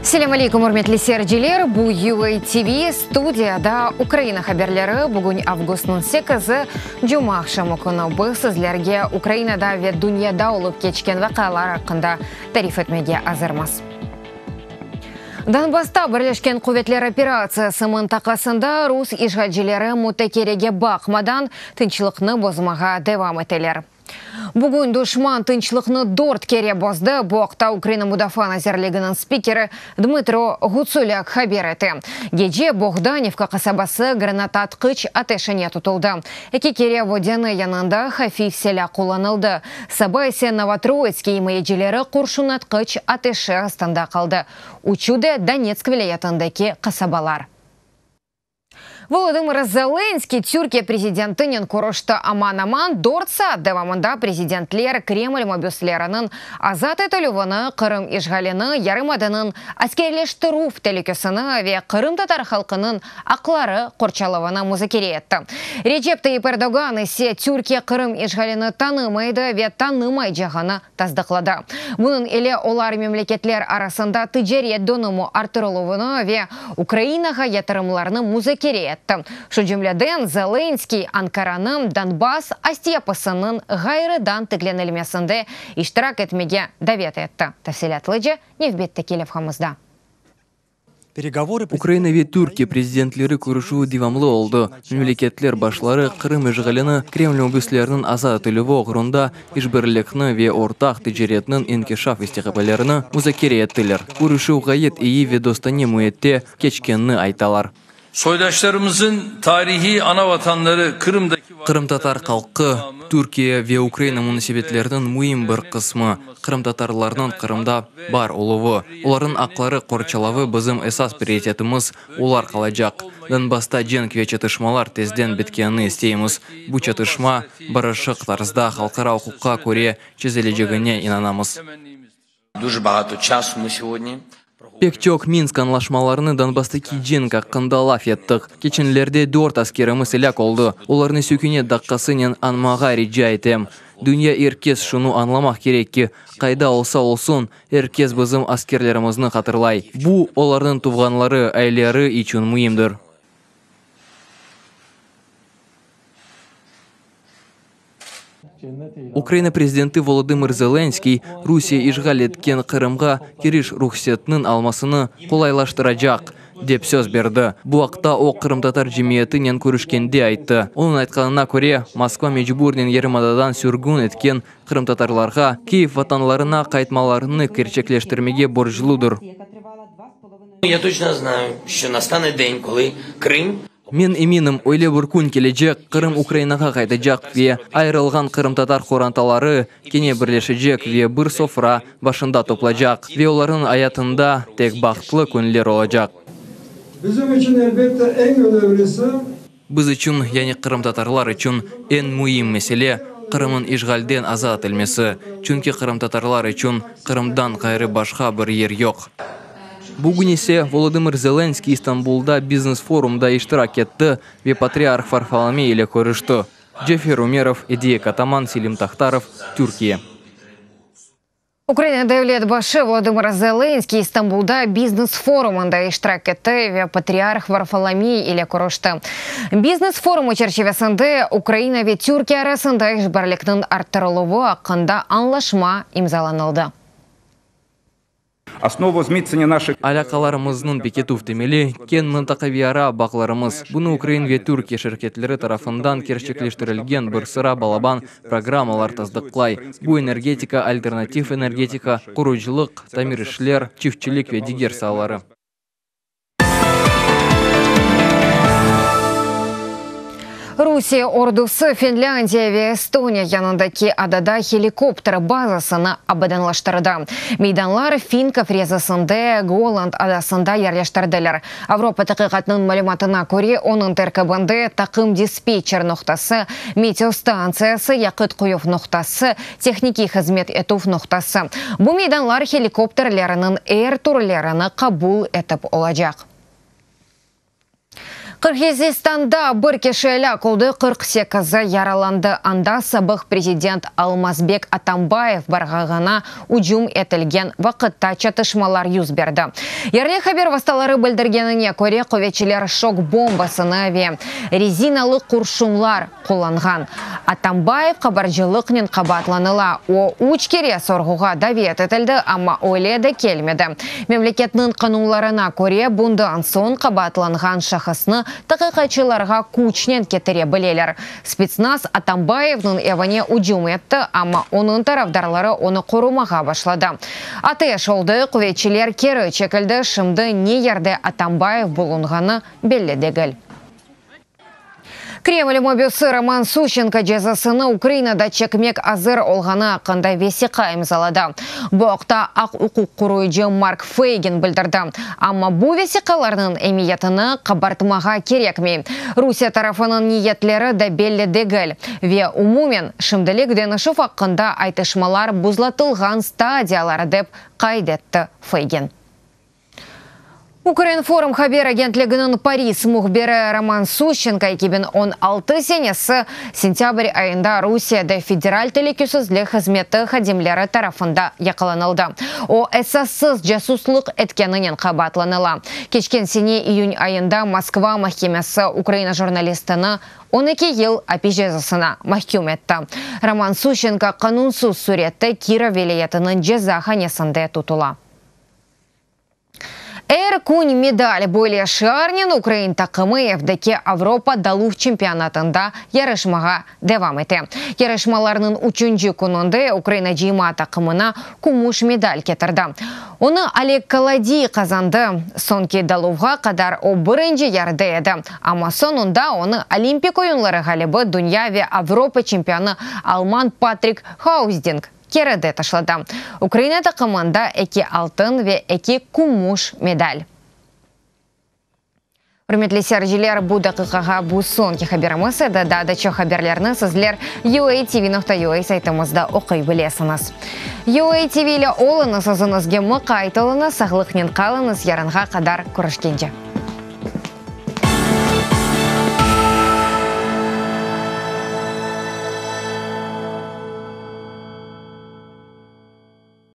Selâm aleykum, ürmetli seyirciler! Bu UA TV, studiyada Ukraina haberleri. Bugün avgustnıñ sekizi, cuma aqşamı künü. Biz sizlerge Ukrainada ve dünyada olıp keçken vaqialar aqqında tarif etmege azırmız. Donbassta Birleşken Quvetler operatsiyası mıntaqasında rus işğalcileri mutakerege baqmadan tınçlıqnı bozmağa devam eteler. Bugün duşman tınçlıqnı dört kere bozdı, bu aqta Ukraina Mudafaa nazirliginiñ spikeri Dmıtro Ğutsulâk haber ete. Gece Boğdanivka qasabası granatatqıç ateşine tutuldı. Eki kere Vodânı yanında hafif silâ qullanıldı, saba ise Novotroitskiy imayecileri qurşunatqıç ateşi astında qaldı. Üçü de Donetsk vilâyetindeki qasabalar. Volodımır Zelenskıy Türkiye prezidentinen körüşti. Aman-aman dört saat devamında prezidentler Kreml mabüsleriniñ azat etilüvini, Qırım işğalini, yarımadanıñ askerleştirüv telükesini ve qırımtatar halqınıñ aqları qorçalavını muzakere etti. Recep Tayyip Erdoğan ise Türkiye Qırım işğalini tanımaydı ve tanımaycağını tasdıqladı. Bunıñ ile olar memleketler arasında ticaret dönümi arttırıluvını ve Ukrainağa yatırımlarnı muzakere etti. Şu cümleden, Zelenskıy, Ankaranı Donbass astyapısınıñ ğayrıdan tiklenilmesinde iştirak etmege davet etti. Tafsilâtlıca nevbetteki levhamızda. Ukraina ve Türkiye prezidentleri körüşüvi devamlı oldı. Memleketler başları Qırım işğalini, Kreml mabüsleriniñ azat etilüvi oğrunda işbirlikni ve ortaq ticaretniñ inkişaf istiqballerini muzakere ettiler. Körüşüv ğayet eyi ve dostane müitte keçkenini aytalar. Soydaşlarımızın tarihiy ana vatanları Kırımdaki Qırımtatar halqı, Türkiye ve Ukraina munasebetleriniñ müim bir qısmı, qırımtatarlarnıñ Qırımda bar oluvı, olarnıñ aqları qorçalavı bizim esas prioritetimiz olar qalacaq. Donbassta cenk ve çatışmalar tezden bitkenini isteymiz. Bu çatışma barışıq tarzda, halqara uquqqa köre çezilecegine inanamız. Pek çoq Minsk añlaşmalarını, Donbasstaki cenk aqqında laf ettik. Keçenlerde dört askerimiz elâk oldı. Olarnı sükünet daqqasınen añmağa rica etem. Dünya er kes şunı añlamaq kerek ki, qayda olsa olsun, er kes bizim askerlerimizni hatırlay. Bu, olarnıñ tuvğanları, aileleri içün müimdir. Ukraina prezidenti Volodımır Zelenskıy, Rusiye işğal etken Qırımğa kiriş ruhsetniñ almasını qolaylaştıracaq, dep söz berdi. Bu aqta o, qırımtatar cemiyetinen körüşkende ayttı. Onıñ aytqanına köre, Moskva mecburnen yarımadadan sürgün etken qırımtatarlarğa Kyiv vatanlarına qaytmalarını kerçekleştirmege borcludır. Men eminim, öyle bir kün kelecek, Qırım Ukrainağa qaytacaq ve ayırılğan qırımtatar qorantaları kene birleşecek ve bir sofra başında toplacaq ve olarnıñ ayatında tek bahtlı künler olacaq. Bizim içün, elbette, eñ önemlisi. Biz içün, yani qırımtatarlar içün eñ müim mesele, Qırımnıñ işğalden azat etilmesi, çünki qırımtatarlar içün Qırımdan ğayrı başqa bir yer yoq. Bugün ise Volodımır Zelenskıy İstanbulda biznes-forumda iştirak etti ve patriarh Varfolomey ile körüşti. Cefer Ümerov, Ediye Kataman, Selim Tahtarov, Türkiye. Ukraina devlet başı Volodımır Zelenskıy İstanbulda biznes-forumında iştirak etti ve patriarh Varfolomey ile körüşti. Biznes-forumı çerçivesinde Ukraina ve Türkiye arasında işbirlikniñ arttırıluvı aqqında añlaşma imzalanıldı. Alâqalarımıznıñ pekitüv temeli, keñ mıntaqaviyara bağlarımız, bunı ukrain ve Türkiye şirketleri tarafından kerçekleştirilgen bir sıra balaban programmalar tasdıqlay, bu energetika, alternativ energetika, qurucılıq, tamir işler, çiftçilik ve diger saaları. Rusiye ordusı Finlândiya ve Estoniya yanındaki adada helikopter bazasını abadanlaştırdı. Meydanlar Finka frezasında Goland adasında yerleştirdiler. Avropa taqiqatınıñ malümatına köre, onıñ terkibinde taqım dispetçer noqtası, meteostantsiyası, yaqıt quyuv noqtası, tehnikiy hızmet etüv noqtası. Bu meydanlar helikopterleriniñ er türlerini qabul etip olacaq. Qırğızistanda bir kişi elâk oldı, 48-i yaralandı. Anda sabıq prezident Almazbek Atambayev barğağına ücüm etilgen vaqıtta çatışmalar yüz berdi. Yerli haber vastaları bildirgenine köre, quvetçiler şok bombasını ve rezinalı qurşunlar qullanğan. Atambayev qabarcılıqnen qabaatlanıla. O, üç kere sorğuğa davet etildi, amma öyle de kelmedi. Memleketniñ qanunlarına köre, bundan soñ qabaatlanğan şahısnı taqiqatçılarğa küçnen ketire bileler. Spetsnaz Atambayevniñ evine ücüm etti, amma onıñ tarafdarları onı qorumağa başladı. Ateş oldı, quvetçiler keri çekildi, şimdi ne yerde Atambayev bulunğanı belli degil. Kreml mabüsi Roman Suşçenko cezasını Ukrainada çekmek azır olğanı aqqında vesiqa imzaladı. Bu aqta aq-uquq qoruyıcı Mark Feygin bildirdi. Amma bu vesiqalarnıñ emiyetini qabartmağa kerekmey. Rusiye tarafınıñ niyetleri da belli degil. Ve umumen, şimdilik deñişüv aqqında aytışmalar buzlatılğan stadiyaları, dep qayd etti Feygin. Ukrinform haber agentliginiñ Paris mühbiri Roman Suşçenko 2016 senesi sentâbr ayında Rusiyede Federal telükesizlik hızmeti hadimleri tarafında yaqalanıldı. O, esassız casuslıq etkeninen qabaatlanıla. Keçken sene iyün ayında Moskva mahkemesi Ukraina jurnalistini 12 yıl apis cezasına mahküm etti. Roman Suşçenko qanunsız sürette Kirov vilâyetiniñ cezahanesinde tutula. Er kün medal, böyle şiarnen ukrain taqımı evdeki Avropa daluv çempionatında yarışmağa devam ete. Yarışmalarnıñ üçünci kününde Ukraina cıyma taqımına kümüş medal ketirdi. Onı Oleg Kolodiy qazandı. Soñki daluvğa qadar o birinci yerde edi, amma soñunda onı Olimpik oyunları ğalibi, dünya ve Avropa çempionı alman Patrik Hausding keride taşladı. Ukraina taqımında eki altın ve eki kümüş medal. Ürmetli seyirciler, bu daqiqağa bu soñki haberimiz edi. Daa da çoq haberlerni sizler uatv.ua saytımızda oquy bilesiñiz. UATV ile oluñız, özüñizge muqayt oluñız, sağlıqnen qalıñız, yarınğa qadar körüşkence.